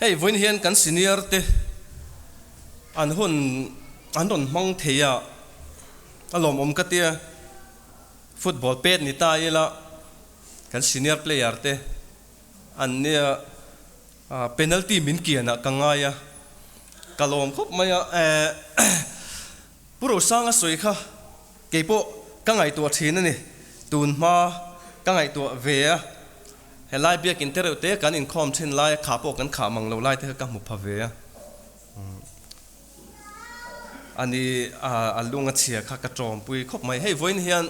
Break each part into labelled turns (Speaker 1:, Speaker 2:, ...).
Speaker 1: Hei vawiin hian kan senior te an hun an rawn hmang thei a, a lawmawm ka tia. Football pet ni ta ila kan senior player te an nia penalty min kian ah ka ngai a, ka lawm khawp mai a. Pu Rosanga sawi kha keipawh ka ngaihtuah thin a ni, tun hma ka ngaihtuah ve a, helai biakin te reuh te kan inkhawm thin lai a kha pawh kan khah mang lo lai te kha ka hmu pha ve a, a ni a lung a chhia kha ka tawmpui khawp mai. Hei vawiin hian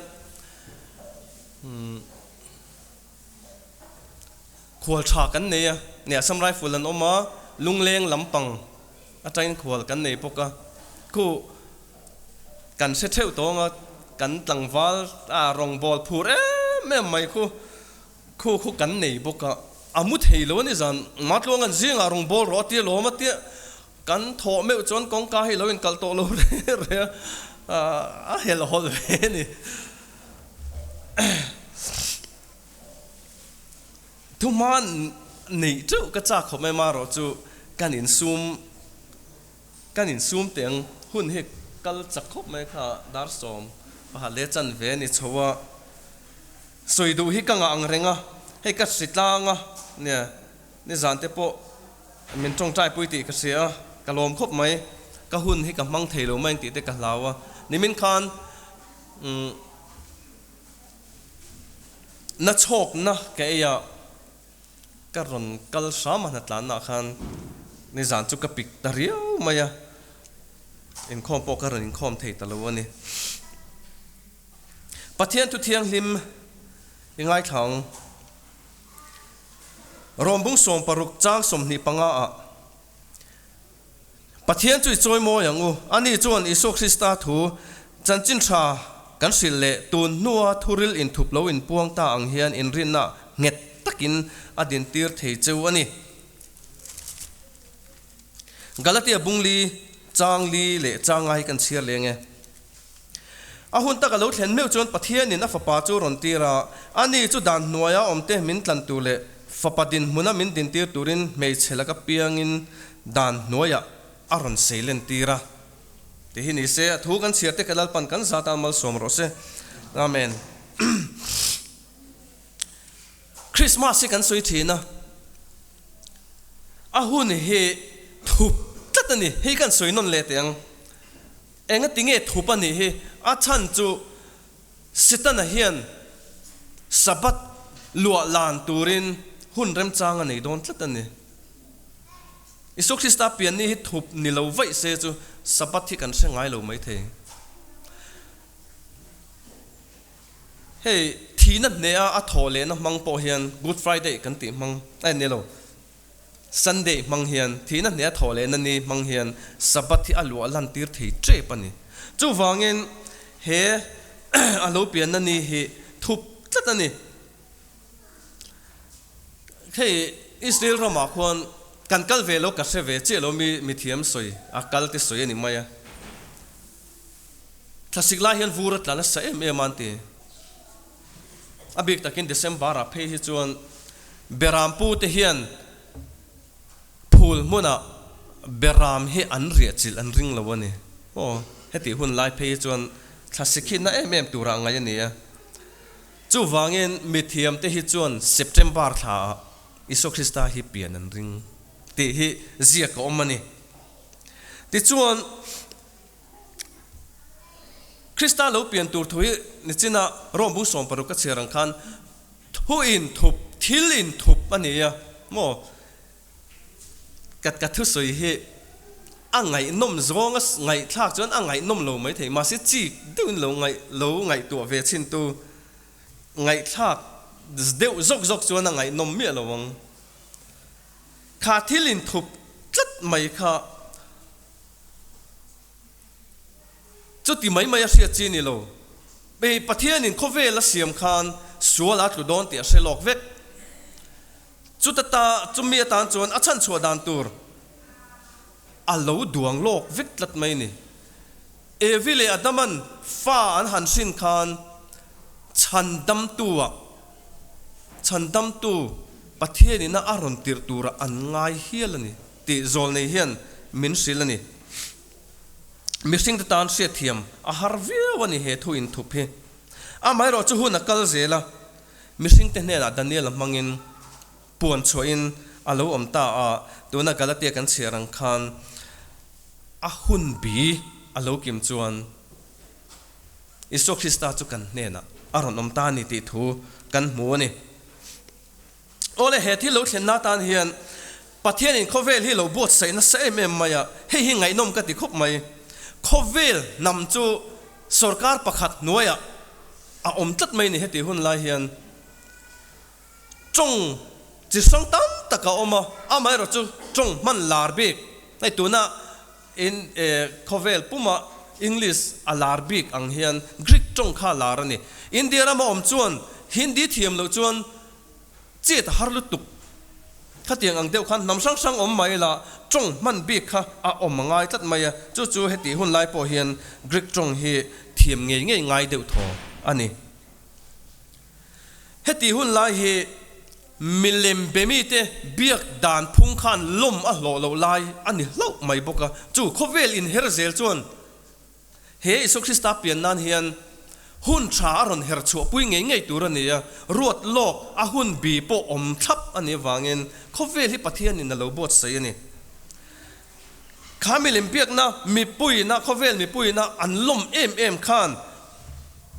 Speaker 1: Khual tha kan nei a, nia Assam Rifle an awm a, lungleng lampang atangin khual kan nei bawk a, khu kan hre theuh tawng a, kan tlangval a rawngbâwl phur em em mai khu, khu khu kan nei bawk a, a mu thei lo a ni zan, Matluang an zingah rawngbâwl rawh a tia lawm a tia, kan thawh meuh chuan kawngka hi lo inkalh tawh lo reng reng a, a helhhawlh ve a ni. Thuhma neih teuh ka chak khawp mai marawh chu kan insum kan insum teh ang hun hi kal chak khawp mai kha dar sawm pakhat leh chan ve a ni chho a, sawi duh hi ka ngah ang reng a, hei ka hri tlang a nia nizan te pawh min tawngtai pui tih ka hria a, ka lawm khawp mai ka hun hi ka hmang thei lo mai ang tih te ka hlau a, nimin khan umm. Na chhawkna ka ei a, ka rawn kal hram a hnatlanna ah khan nizan chu ka pik ta riau mai a, inkhawm pawh ka rawn inkhawm thei ta lo a ni. Pathian thu thianghlim i ngaithla ang. Rawmbung 16 chang 25 ah Pathian chu i chawi mawi ang u. Ani chuan Isua Krista thu chanchin tha kan hrilh leh tun hnua thuril inthup lo inpuang ta ang hian inrinna nghet takin a dintir thei cheu a ni. Galatia bungli, changli leh changa hi kan chhiar leng e. A hun tak a lo thlen meuh chuan Pathianin a Fapa chu rawn tir a, ani chu dan hnuaia awmte min tlan tur leh Fapa dinhmuna min dintir turin hmeichhe laka piangin dan hnuaiah a rawn seilen tir a. Ti hi ni se, a thu kan chhiar te ka Lalpan kan zat a malsawm rawh se. Amen. Christmas hi kan sawi thin a, a hun hi thup tlat a ni. Hei kan sawi nawn leh teh ang. Engati nge thup a nih hi? A chhan chu Setana hian Sabbath luah lan turin hun remchang a nei dawn tlat a ni. Isua Krista pianni hi thup ni lo vaih se chu Sabbath hi kan hre ngai lo maithei. Hei thihna hneha a thawh lehna hmang pawh hian Good Friday kan tih hmang a ni lo. Sunday hmang hian thihna hneha thawh lehna ni hmang hian Sabbath hi a luah lan tir thei tep a ni. Chuvangin he a lo pianna ni hi thup tlat a ni. Hei Israel ramah khuan kan kal ve lo ka hre ve chiah lo mi mithiam sawi a kal te sawi a ni mai a. Thlasik lai hian vur a tla nasa em em a an ti. A bik takin December ah phei hi chuan Berampu te hian phul hmunah Beram hi an riah chilh an ring lo a ni. Aw, hetih hun lai phei hi chuan thlasik hi na em em turah ngaih a ni a. Chuvangin mithiam te hi chuan September thla ah Isua Krista hi pian an ring tih hi ziak a awm a ni. Tichuan. Krista lo pian tur thu hi nichina Rome bung 60 ka chhiar ang khan thu in thup, thil in thup a ni a maw? Ka ka thusawi hi a ngaihnawm zawng a ngaihthlak chuan a ngaihnawm lo maithei mahse chik deuhin lo ngaih lo ngaihtuah ve chhin tu ngaihthlak deuh zawk zawk chuan a ngaihnawm miah lo ang. Kha thil in thup tlat mai kha. Chuti mai mai a hriat chi ni lo. Hei Pathianin khawvel a siam khan sual a tlu dawn tih a hre lawk vek. Chuta ta chumi atan chuan a chhanchhuah dan tur a lo duang lawk vek tlat mai ni. Evi leh Adaman fa an han hrin khan chhandamtu ah chhandamtu. Pathianina a rawn tirh turah an ngai hial a ni tih zawlnei hian min hrilh a ni. Mihringte tan hriatthiam a har viau a ni he thu inthup hi. Amaherawhchu hun a kal zel a, mihringte hnenah Daniel-a hmangin puan chhuahin a lo awm ta a, tuna Galatia kan chhiar ang khan a hun bi a lo kim chuan Isua Krista chu kan hnenah a rawn awm ta a ni tih thu kan hmu a ni. Awle, he thil lo thlenna atan hian Pathianin khawvel hi lo buatsaih nasa em em mai a, hei hi ngaihnawm ka ti khawp mai. Khawvel hnam chu sorkar pakhat hnuaiah a awm tlat mai ni heti hun lai hian tawng chi hrang tam tak a awm a, amaherawhchu tawng hman lar bik hei tuna In khawvel puma English a lar bik ang hian Greek tawng kha a lar a ni. India rama awm chuan Hindi thiam loh chuan chet a har lutuk. Khatiang ang deuh khan hnam hrang hrang awm mai la tawng hman bik kha a awm a ngai tlat mai a, chu chu hetih hun lai pawh hian Greek tawng hi thiam ngei ngei ngai deuh thaw a ni. Hetih hun lai hi Milem be mite biak dan phung khan lawm a hlawh loh lai a ni hlauh mai bawk a. Chu khawvel inher zel chuan he Isua Krista pian nan hian hun tha a rawn her chhuahpui ngei ngei tur a ni a, ruat lawk a hun bi pawh awm thlap a nih avangin khawvel hi Pathianin a lo buatsaih a ni. Kha milem biakna mipuiina, khawvel mipuiina an lawm em em khan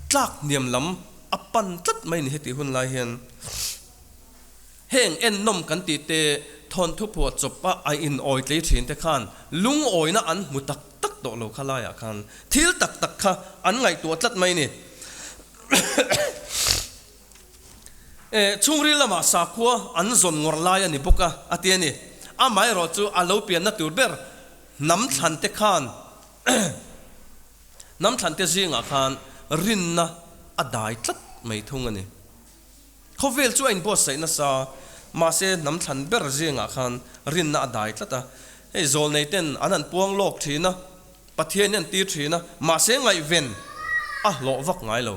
Speaker 1: tlak hniam lam a pan tlat mai ni heti hun lai hian heng ennawm kan tih te thawnthu phuah chawp a a in awi tlei thin te khan lungawina an hmu tak tak tawh lo kha laiah khan thil tak tak kha an ngaihtuah tlat mai ni. Chhungril lamah sakhua an zawn ngawrh lai a ni bawk a, a ti a ni. Amaherawh chu a lo pianna tur ber hnam thlan te khan Hnam thlante zingah khan rinna a dai tlat mai thung a ni. Khawvel chu a inbuatsaih nasa, mahse hnam thlan ber zingah khan rinna a dai tlat a. Hei zawlnei ten an han puang lawk thin a, Pathian hi an tir thin a, mahse ngaihven a hlawh vak ngai lo.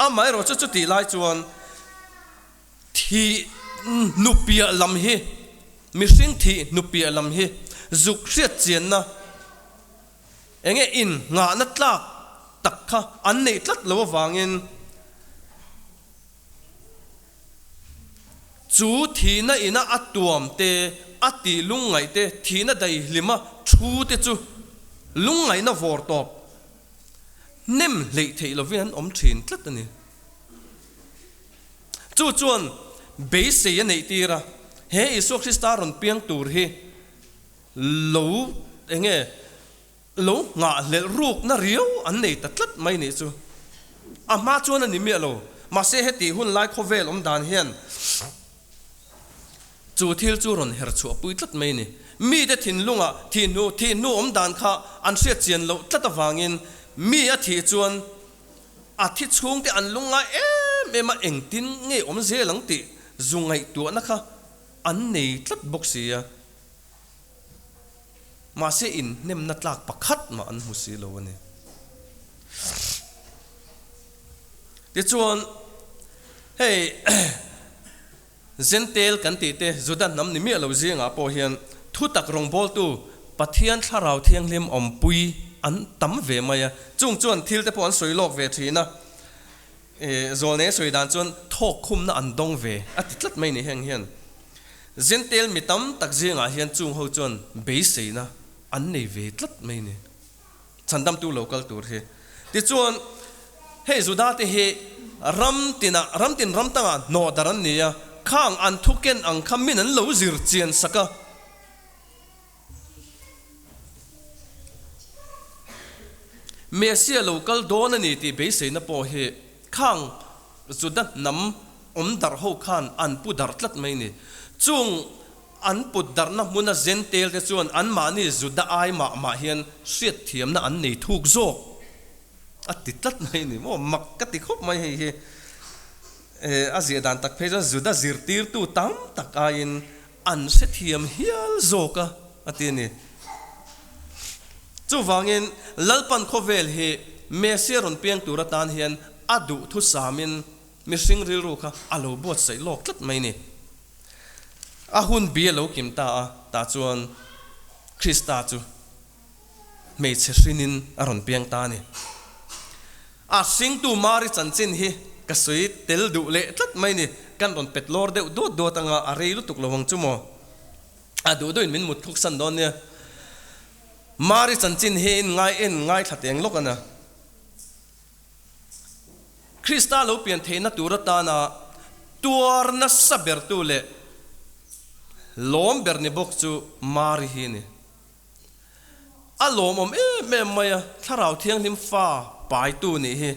Speaker 1: Amaherawh chu chutih lai chuan thih hnupiah lam hi, mihring thih hnupiah lam hi zuk hriat chianna, Enge in nghahna tlak tak kha an neih tlat lo avangin chu thihna ina a tuam te, a tih lungngaih te, thihna daihlima thu te chu lungngaihna vawr tawp hnem hleih theih lovin an awm thin tlat a ni. Chu chuan beisei a neih tir a, he Isua Krista rawn piang tur hi Lo enge lo nghahhlelh rukna riau an nei ta tlat mai nih chu. A hma chuan a ni miah lo. Mahse hetih hun lai khawvel awm dan hian chu thil chu rawn her chhuah pui tlat mai ni. Mite thinlungah thih hnu thih hnu awm dan kha an hriat chian loh tlat avangin mi a thih chuan a thi chhungte an lungngai em em a engtin nge awm zel ang tih zu ngaihtuahna kha an nei tlat bawk si a. Mahse inhnemna tlak pakhat mah an hmu si lo a ni. Tichuan, hei Zentel kan tih te Juda hnam ni miah lo zingah pawh hian thutak rawngbawltu Pathian Thlarau Thianghlim awmpui an tam ve mai a, chung chuan thil te pawh an sawi lawk ve thin a, Zawlnei sawi dan chuan thawk khumna an dawng ve a ti tlat mai ni heng hian. Zentel mi tam tak zingah hian chung ho chuan beiseina an nei ve tlat mai ni. Chhandamtu lo kal tur hi. Tichuan, hei Juda te hi ram tinah, ram tin ram tangah hnawh dar an ni a, khang an thu ken ang kha min an lo zir chian sak a. Messia lo kal dawn a ni tih beiseina pawh hi khang Juda hnam awm darh ho khan an pu darh tlat mai ni. Chung an put darhna hmuna Zentail te chuan anmahni Juda ai mah mah hian hriatthiamna an nei thuk zawk a ti tlat mai ni maw? Mak ka ti khawp mai hei hi. A ziah dan tak phei chuan Juda zirtirtu tam tak aiin An hrethiam hial zawk a, a ti a ni. Chuvangin, Lalpan khawvel hi Messia rawn piang tur atan hian a duh thusamin mihring rilru kha a lo buatsaih lawk tlat mai ni. A hun bi a lo kim ta a, tah chuan Krista chu hmeichhe hrinin a rawn piang ta a ni. A hringtu Mari chanchin hi ka sawi tel duh leh tlat mai ni, kan rawn pet lawr deuh duat duat anga a rei lutuk lo ang chu maw? A duh duhin min mut thluk san dawn nia. Mari chanchin hi in ngai en ngaithla teng lawk a na. Krista lo pian theihna tur atana tuar nasa bertu leh lawm ber ni bawk chu Mari hi a ni. A lawmawm em em mai a, Thlarau Thianghlim fa paitu nih hi.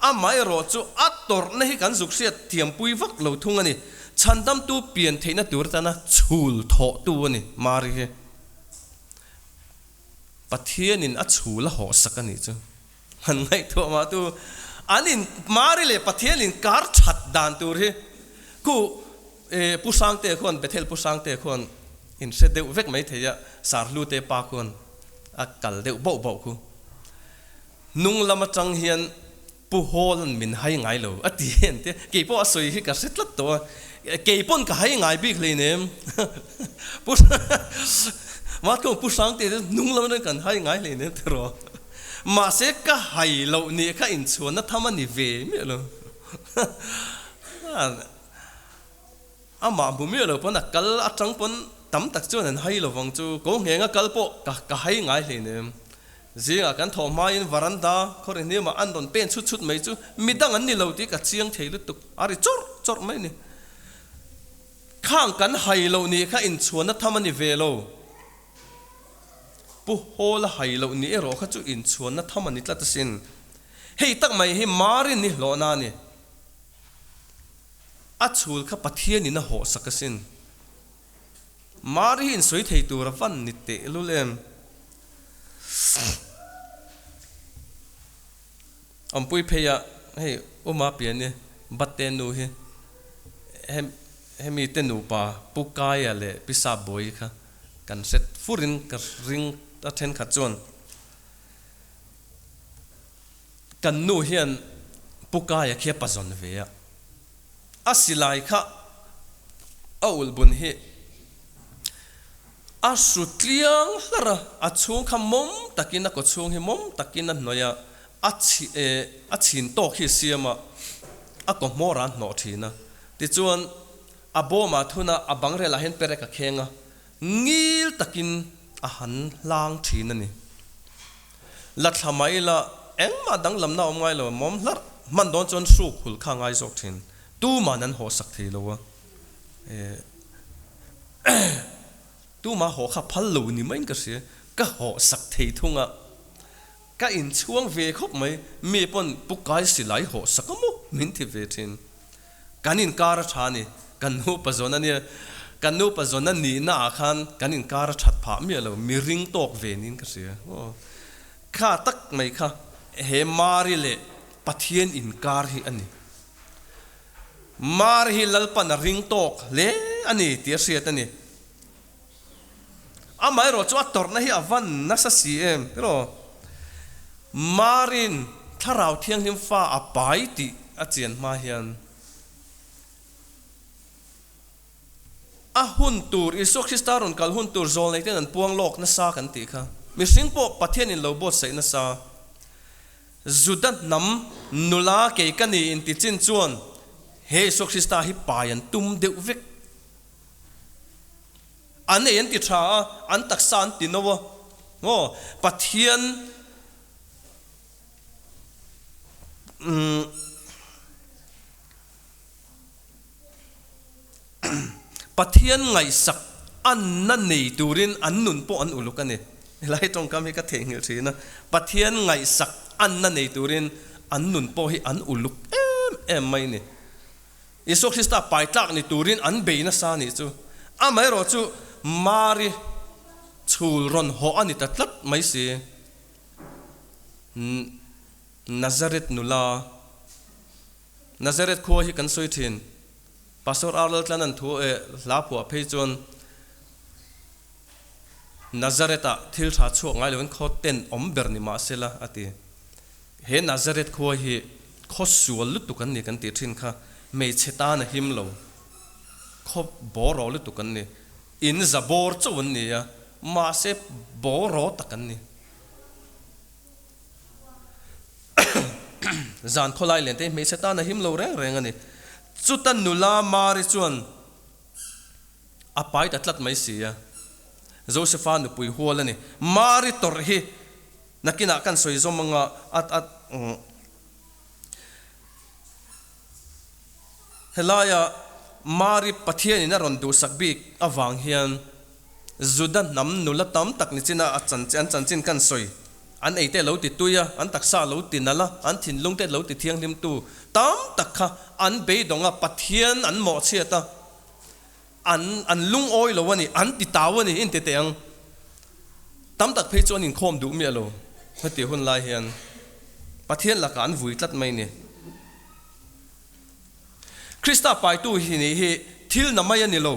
Speaker 1: Amaherawh chu a tawrhna hi kan zuk hriat thiampui vak lo thung a ni. Chhandamtu pian theihna tur atana chhul thawhtu a ni Mari hi. Pathianin a chhul a hawhsak a nih chu. Han ngaihtuah mah tu an in Mari leh Pathian in kar that dan tur hi khu e Pu Hrangte khuan Bethel Pu Hrangte khuan in hre deuh vek mai thei a, Sarhlu te pa khuan a kal deuh bauh bauh khu. Hnung lam atang hian Pu Hall an min hai ngai lo a ti en te kei pawh a sawi hi ka hre tlat tawh a, kei pawn ka hai ngai bik hleinem Pu Mahtlawng Pu Hrangte chu hnung lam atang kan hai ngai hleinem tiraw. Mahse ka hai loh nih kha inchhuanna tham a ni ve miah lo. Amah hmu miah lo pawn a kal atang pawn tam tak chuan an hai lovang chu. Ko nghenga kal pawh ka ka hai ngai hleinem. Zingah kan thawh hmain varanda khawri hniamah an rawn pen chhut chhut mai chu midang an ni lo tih ka chiang thei lutuk. A ri chawrh chawrh mai a ni. Khang kan hai loh nih kha inchhuanna tham a ni ve lo. Pu Hawla hai loh ni erawh kha chu inchhuanna tham a ni tlat asin. Hei tak mai hi Marin ni hlawhna a ni. A chhul kha Pathianin a hawhsak asin. Mari hi insawi thei tur a van ni tehlul em? Awmpui phei a, hei Uma pian i Batte nu hi hemi te nupa Pu Kaia leh Pi Sapbawi kha Kan hre furin ka ring a thenkhat chuan kan nu hian Pu Kaia khi a pazawn ve a, a silai kha a ulh bun hi a hru tliang hlar a, a chhung kha mawm takin a kaw chhung hi mawm takin a hnawih a, a chhi a chhin tawk hi a siam a, a kaw hmawr a hnawh thin a, tichuan A bawmah thuna a bangrelah hian perek a kheng a, ngil takin a han hlang thin a ni. La thla mai la, engmah danglamna a awm ngai lo, mawm hlarh hman dawn chuan hruk hul kha a ngai zawk thin. Tuma'n an hawhsak thei lo a, tuma haw kha phal lo ni maiin ka hria, ka hawhsak thei thung a, ka inchhuang ve khawp mai, mi pawn pu kai silai hawhsak a maw min ti ve thin. Kan inkar a tha a ni. Kan nupa zawn a nia. Kan nupa zawn a nihna ah khan kan inkar a that phah miah lo. Mi ring tawk ve niin ka hria. Aw. Kha tak mai kha he Mari leh Pathian inkar hi a ni. Mari hi Lalpan a ring tawk hle a ni tih a hriat a ni. Amaherawh chu a tawrhna hi a van nasa si em tiraw? Marin Thlarau Thianghlim fa a pai tih a chian hma hian a hun tur, Isua Krista rawn kal hun tur zawlnei ten an puang lawk nasa kan tih kha. Mihring pawh Pathianin lo buatsaih nasa. Juda hnam nula kei ka ni inti chin chuan he Isua Krista hi pai an tum deuh vek. An ei an ti tha a, an taksa an ti no a, maw? Pathian Pathian ngaihsak anna nei turin an nun pawh an uluk a ni. Helai tawngkam hi ka theihnghilh thin a, Pathian ngaihsak anna nei turin an nun pawh hi an uluk em em mai a ni. Isua Krista pai tlak ni turin an bei nasa a nih chu. Amaherawh chu Mari chhul rawn hawh a ni ta tlat mai si. Nazareth nula, Nazareth khua hi kan sawi thin. Pastor R. Laltlanan thu eh hla phuah phei chuan Nazareth-ah thil tha chhuak ngai loin khaw ten awm ber ni mah sela a ti. He Nazareth khua hi khaw sual lutuk an ni kan tih thin kha hmeichhe tan a him lo. Khaw bawraw lutuk an ni. In za bawr chauh an ni a, mahse bawraw tak an ni. Zan khawlai len te hi hmeichhe tan a him lo reng reng a ni. Chuta nula Mari chuan a pai ta tlat mai si a. Josefa nupui hual a ni. Mari tawrh hi nakinah kan sawi zawm anga a a Helaia Mari Pathianin a rawn duhsak bik avang hian Juda hnam nula tam tak ni china a chanchin an chanchin kan sawi. An eite lo ti tui a, an taksa lo ti nalh a, an thinlungte lo ti thianghlimtu tam tak kha an beidawng a, Pathian an mawhchhiat a, an an lungawi lo a ni, an ti tau a ni in ti teh ang. Tam tak phei chu an inkhawm duh miah lo heti hun lai hian Pathian lakah an vui tlat mai ni. Krista paitu hi nih hi thil na mai a ni lo.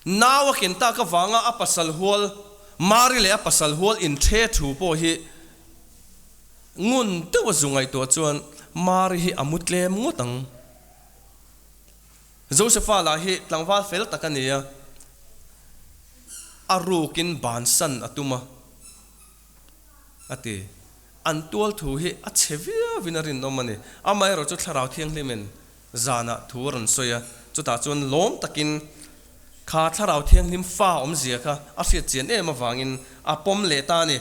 Speaker 1: Nau a ken tak avanga a pasal hual Mari leh a pasal hual inthe thu pawh hi ngun deuh a zu ngaihtuah chuan Mari hi a mu tlem ngawt ang. Josefa lah hi tlangval fel tak a ni a, a rukin bansan a tum a, a ti. An tual thu hi a chhe viauin a rinawm a ni. Amaherawh chu Thlarau Thianghlimin zanah thu a rawn sawi a, chutah chuan lawm takin kha Thlarau Thianghlim fa awmzia kha a hriat chian em avangin a pawm leh ta a ni.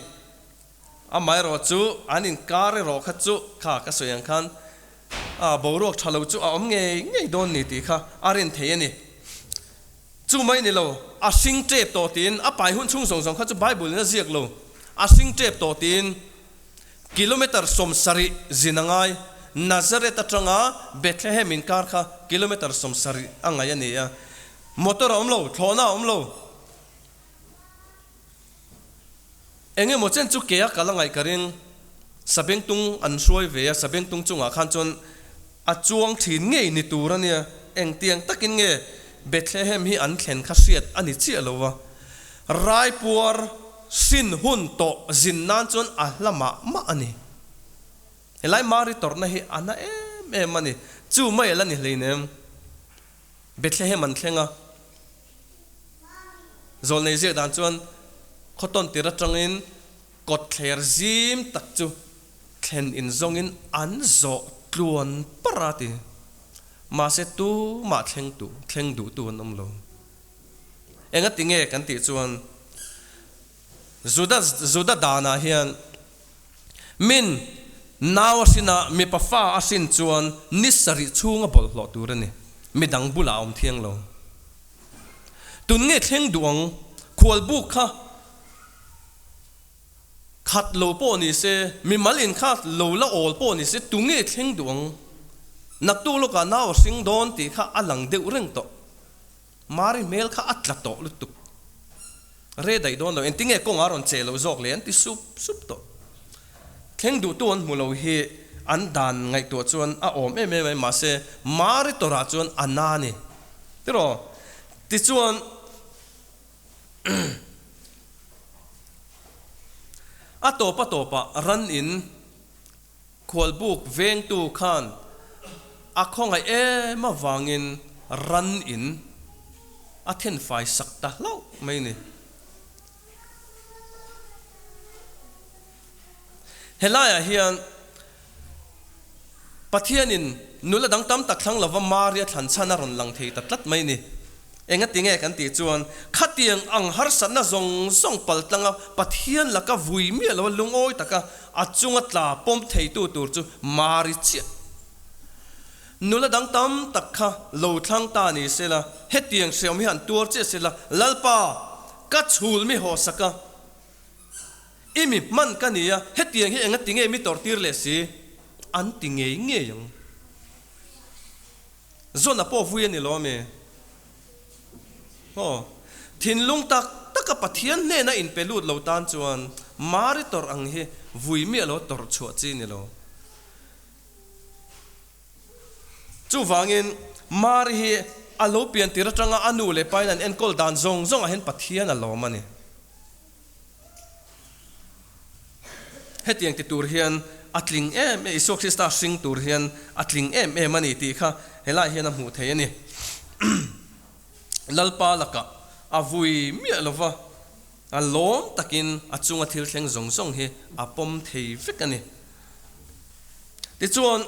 Speaker 1: Amaherawh chu an inkar erawh kha chu kha ka sawi ang khan a boruak tha lo chu a awm ngei ngei dawn ni tih kha a rin thei a ni. Chu mai ni lo, a hring tep tawh tiin a pai hun chhung zawng zawng kha chu Bible in a ziak lo. A hring tep tawh tiin kilometer 70 zin a ngai. Nazareth atanga Bethlehem inkar kha kilometer 70 a ngaih a ni a. Motor a awm lo, thlawhna a awm lo. Eng emaw chen chu ke a kal a ngaih ka ring. Sabengtung an hruai ve a, sabengtung chungah khan chuan a chuang thin ngei ni tur a nia. Engtiang takin nge Bethlehem hi an thlen kha hriat a ni chiah lo va. Raipuar hrin hun tawh zin nan chuan a hla mah mah a ni. Helai Mari tawrhna hi a na em em a ni. Chu mai a la ni hleinem. Bethlehem an thleng a. Zawlnei ziak dan chuan khawtawn tir atangin kawtthler zim tak chu thlen in zawngin an zawh tluan par a ti. Mahse tumah thleng tu thleng duhtu an awm lo. Engati nge kan tih chuan Juda Juda danah hian min nau a hrin a, mipa fa a hrin chuan ni sarih chhunga bawlhhlawh tur a ni. Midang bulah a awm thiang lo. Tun nge thleng duh ang? Khualbuk kha khat lo pawh ni se, mimal in kha lo la awl pawh ni se, tu nge thleng duh ang? Naktuk lawkah nau a hring dawn tih kha a lang deuh reng tawh. Mari hmel kha a tla tawh lutuk. Re daih dawn lo, engtinge kawng a rawn che loh zawk le an ti sup sup tawh. Thleng duhtu an hmu lo hi an dan ngaihtuah chuan a awm em em mai, mahse Mari tawrah chuan a na a ni. Tiraw? Tichuan a tawp a tawpah ran in Khualbuk vengtu khan a khawngaih em avangin ran in a thenfai sak ta hlauh mai ni. Helaiah hian Pathianin nula dang tam tak thlang lova Maria thlan chhan a rawn lang thei ta tlat mai ni. Engati nge kan tih chuan khatiang ang harsatna zawng zawng pal tlanga Pathian laka vui miah loa lungawi taka a chunga tla pawm theitu tur chu Mari chiah. Nula dang tam tak kha lo thlang ta ni sela, hetiang hreawm hi han tuar chiah sela, Lalpa, ka chhul mi haw sak a, i mi hman ka ni a, hetiang hi engati nge mi tawrhtir leh si? An ti ngei ngei ang. Zawn a pawh vui a ni lo ami? Aw, thinlung tak taka Pathian hnena inpe lut lo tan chuan Mari tawrh ang hi vui miah lo tawrh chhuah chi ni lo. Chuvangin Mari hi a lo pian tir atanga a nu leh pain an enkawl dan zawng zawngah hian Pathian a lawm a ni. Hetiang ti tur hian a tling em em, Isua Krista hring tur hian a tling em em a ni tih kha helaiah hian a hmuh theih a ni. Lalpa lakah a vui miah lo va, a lawm takin a chunga thil thleng zawng zawng hi a pawm thei vek a ni. Tichuan,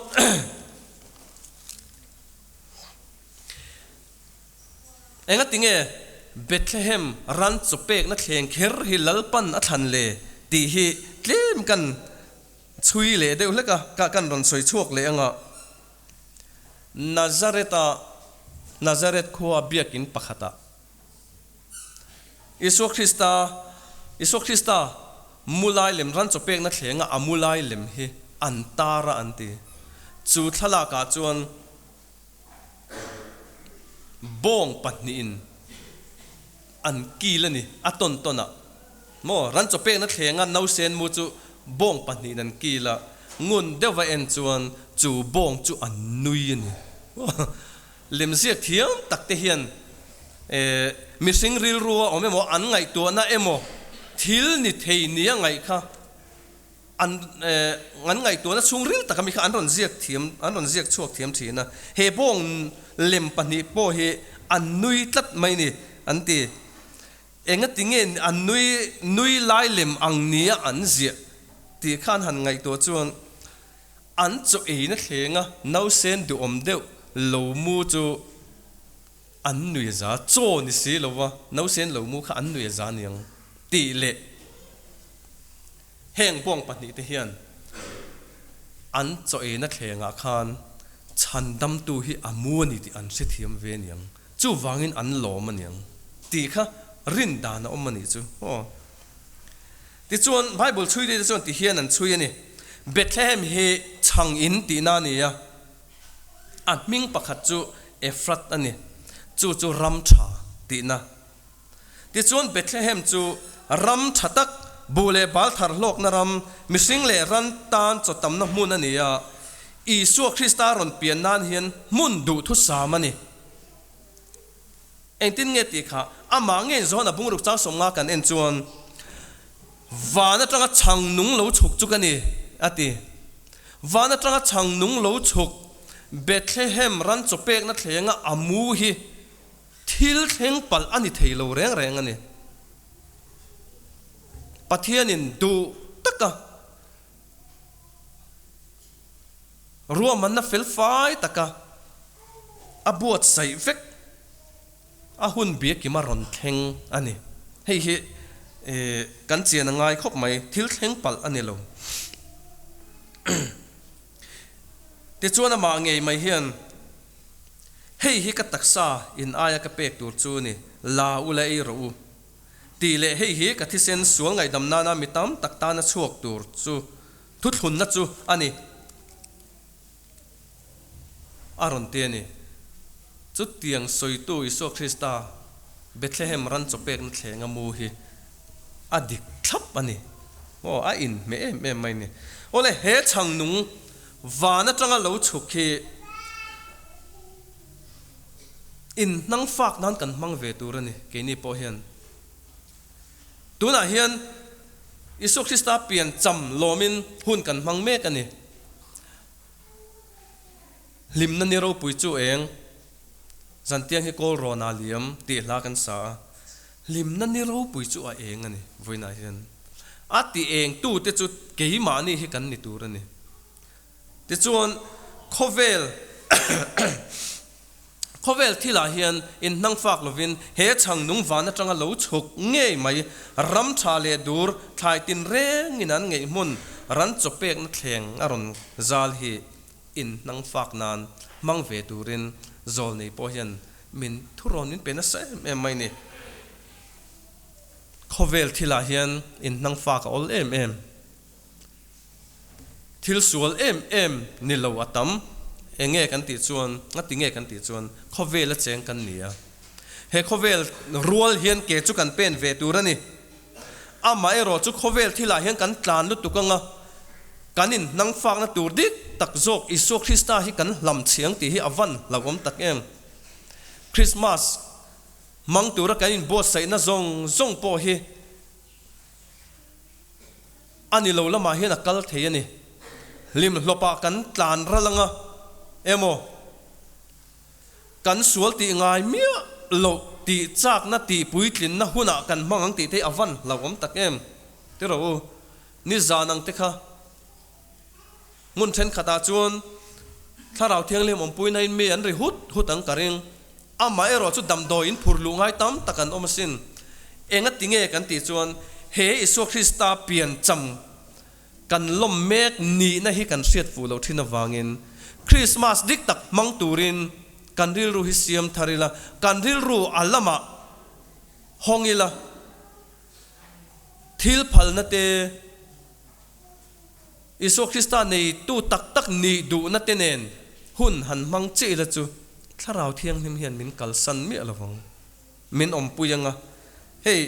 Speaker 1: Engatinge Bethlehem ran chaw pekna thleng kher hi Lalpan a thlan le tih hi tlem kan chhui leh deuh hlek a, ka kan rawn sawi chhuak leh anga Nazareth-a Nazareth khua biakin pakhatah Isua Krista Isua Krista mu lai lem ran chaw pekna thlenga a mu lai lem hi an tar a an ti. Chu thlalakah chuan. Bawng pahnihin an kil a ni, a tawn tawn a. Maw, ran chaw pekna thlenga nausen mu chu bawng pahnihin an kil a, ngun deuhva en chuan chu bawng chu an nui a ni. Lemziak thiam tak te hian mihring rilru a awm emaw, an ngaihtuahna emaw thil ni thei nia ngaih kha An an ngaihtuahna chhungril taka mi kha an rawn ziak thiam, an rawn ziak chhuak thiam thin a. He bawng lem pahnih pawh hi an nui tlat mai ni, an ti. Engati nge an nui nui lai lem ang nia an ziah tih kha an han ngaihtuah chuan an chaw eina thlenga nausen duhawm deuh lo mu chu an nui a za, chaw ni si lova nausen lo mu kha an nui a za niang tih leh Heng bawng pahnihte hian an chaw eina thlengah khan chhandamtu hi a mu a ni tih an hrethiam ve aniang, chuvangin an lawm aniang tih kha rin dan a awm a nih chu aw. Tichuan Bible chhuitute chuan ti hian an chhui a ni, Bethlehem hi chhang in tihna a ni a, a hming pakhat chu Ephrath a ni, chu chu ram tha tihna. Tichuan Bethlehem chu ram tha tak, buh leh bal thar hlawkna ram, mihring leh ran tan chaw tamna hmun a ni a. Isua Krista rawn pian nan hian hmun duhthusam a ni. Engtin nge tih kha amah ngei zawn a bungruk chang 50 kan en chuan, Van atanga chhang nung lo chhuk chu ka ni, a ti. Van atanga chhang nung lo chhuk Bethlehem ran chaw pekna thlenga a mu hi Thil thleng palh a ni thei lo reng reng a ni. Pathianin duh taka ruahmanna felfai taka a buatsaih vek a hun biakim a rawn thleng a ni. Hei hi kan chian a ngai khawp mai, thil thleng palh a ni lo. Tichuan amah ngei mai hian. Hei hi ka taksa in aia ka pek tur chu ni, la u la ei rawh u. Tih leh hei hi ka thisen sual ngaihdam nana mi tam tak tana chhuak tur chu thuthlunna chu a ni, a rawn ti a ni. Chutiang sawitu Isua Krista Bethlehem ran chaw pekna thlenga mu hi a dik thlap a ni. Aw, a inhmeh em em mai ni. Awle, he chhang nung Van atanga lo chhuk hi in hnang fak nan kan hmang ve tur a ni, keini pawh hian. Tunah hian Isua Krista pian cham lawmin hun kan hmang mek a ni. Hlimna ni ropui chu eng, Zantiang hi kawl rawn a liam tih hla kan sa a, hlimna ni ropui chu a eng a ni vawiinah hian. A ti eng tute chu keimahni hi kan ni tur a ni. Tichuan, khawvel khawvel thilah hian inhnang fak lovin he chhang nung van atanga lo chhuk ngei mai ram tha leh dur thlai tin rengin an ngeih hmun ran chaw pekna thleng a rawn zal hi inhnang fak nan hmang ve turin zawlnei pawh hian min thurawn min pe nasa em em mai ni. Khawvel thilah hian inhnang fak a awl em em. Thil sual em em ni lo a tam. Eng nge kan tih chuan, ngati nge kan tih chuan khawvel a cheng kan ni a. He khawvel rual hian ke chu kan pen ve tur a ni. Amaherawh chu khawvel thilah hian kan tlan lutuk anga kan inhnang fakna tur dik tak zawk Isua Krista hi kan hlam chhiang tih hi a van hlauhawm tak em. Krismas hmang tura kan inbuatsaihna zawng zawng pawh hi a ni lo lamah hian a kal thei a ni. Hlimhlawpah kan tlan ral anga emaw? Kan sual tih ngai miah loh tih chakna tih puitlinna hunah kan hmang ang tih te hi a van hlauhawm tak em? Ti rawh u, ni zan ang te kha hmun thenkhatah chuan Thlarau Thianghlim awmpuina in mi an ri hut hut ang ka ring. Amaherawh chu damdawi in phur luh ngai tam tak an awm asin. Enga ti nge kan tih chuan he Isua Krista pian cham kan lawm mek nihna hi kan hriat fuh loh thin avangin Krismas dik tak hmang turin kan rilru hi siam thar ila, kan rilru a lamah hawng ila, thil phalna te, Isua Krista neitu tak tak nih duhna te nen hun han hmang chiah ila chu Thlarau Thianghlim hian min kalsan miah lo vang, min awmpui anga hei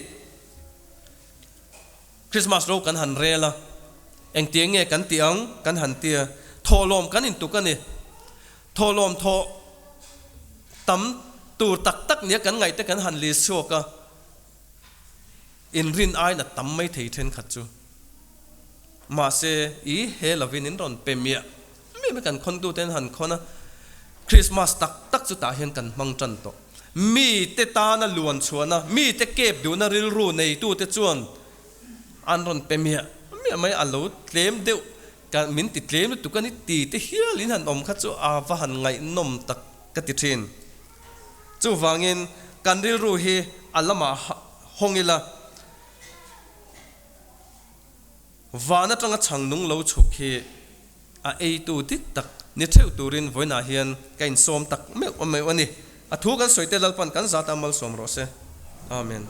Speaker 1: Krismas ro kan han rel a, engtiang nge kan tih ang kan han tia, thawhlawm kan intuk a ni. Thawhlawm thawh tam tur tak tak nia kan ngaihte kan han list chhuak a, inrin aiin a tam mai thei thenkhat chu. Mahse, i he lovin in rawn pe miah miah mai kan khawntu ten han khawn a, Krismas tak tak chu tah hian kan hmang tan tawh. Mite tana luan chhuahna, mite kep duhna rilru neitute chuan an rawn pe miah miah mai, a lo tlem deuh, min ti tlem lutuk a ni ti te hialin han awm kha chu a va han ngaihnawm tak ka ti thin. Chuvangin kan rilru hi a lamah hawng ila, Van atanga chhang nung lo chhuk hi a eitu dik tak ni theuh turin vawiinah hian ka insawm tak meuh meuh a ni. A thu kan sawi te Lalpan kan zata malsawm rawh se. Amen.